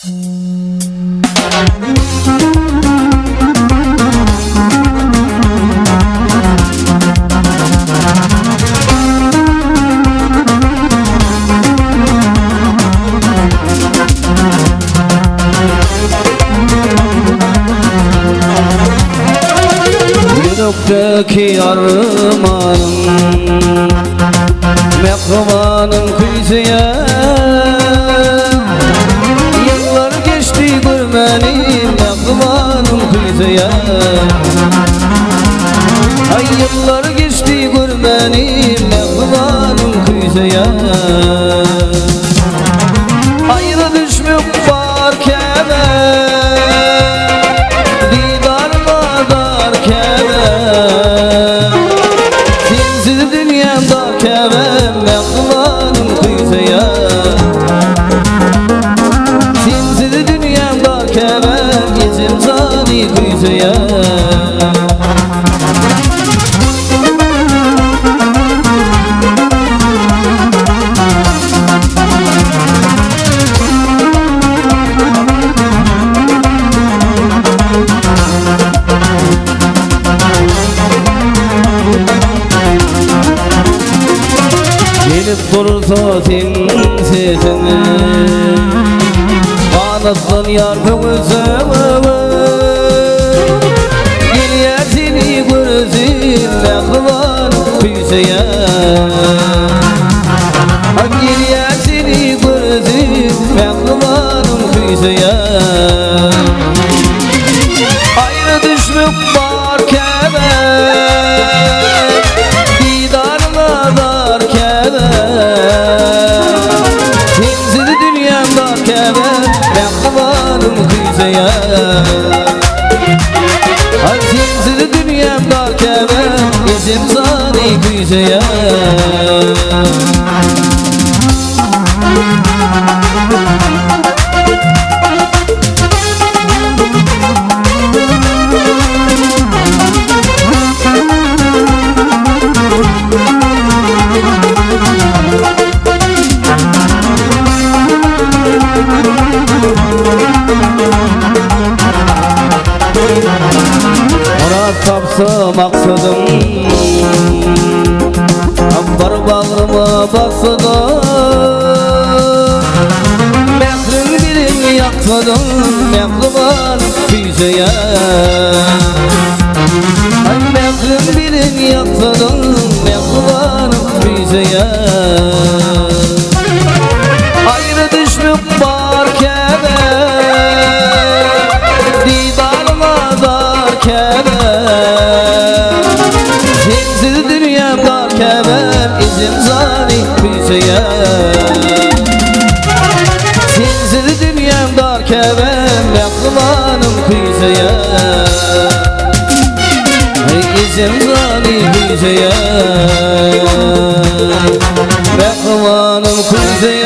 Ýürekdäki armanym Mähribanym küýseýän Ýyllar geçdi görmäni Mähribanym küýseýän Aý ýyllar geçdi görmäni Mähribanym küýseýän Aýra düşmek bar käbä Didaryňa dar käbä Sensiz dünýäm dar käbä Mähribanym küýseýän Sensiz dünýäm dar käbä Ejem jany küýseýän. Gelip dursa seň sesiň Ganatlanýar köňül Gelýär seni göresim mähriban küýseýän Gelýär seni göresim mähribanym küýseýän Aýra düşmek bar käbä Didaryňa zar käbä Sensiz dünýäm dar käbä Mähribanym küýseýän Ay sensiz dünýäm dar käbä Ejem jany küýseýän. Murat tapsa maksadym Bar bagryma bassada Mähriň bilen ýaksadyň Mähriban küýseýän Ay mähriň bilen ýaksadyň Mähriban küýseýän Aýra düşmek bar käbä Didaryňa zar käbä Sensiz dünýäm dar käbäm Ejem jany küýseýän Sensiz dünýäm dar käbäm Mähribanym küýseýän Eý ejem jany küýseýän Mähribanym küýseýän.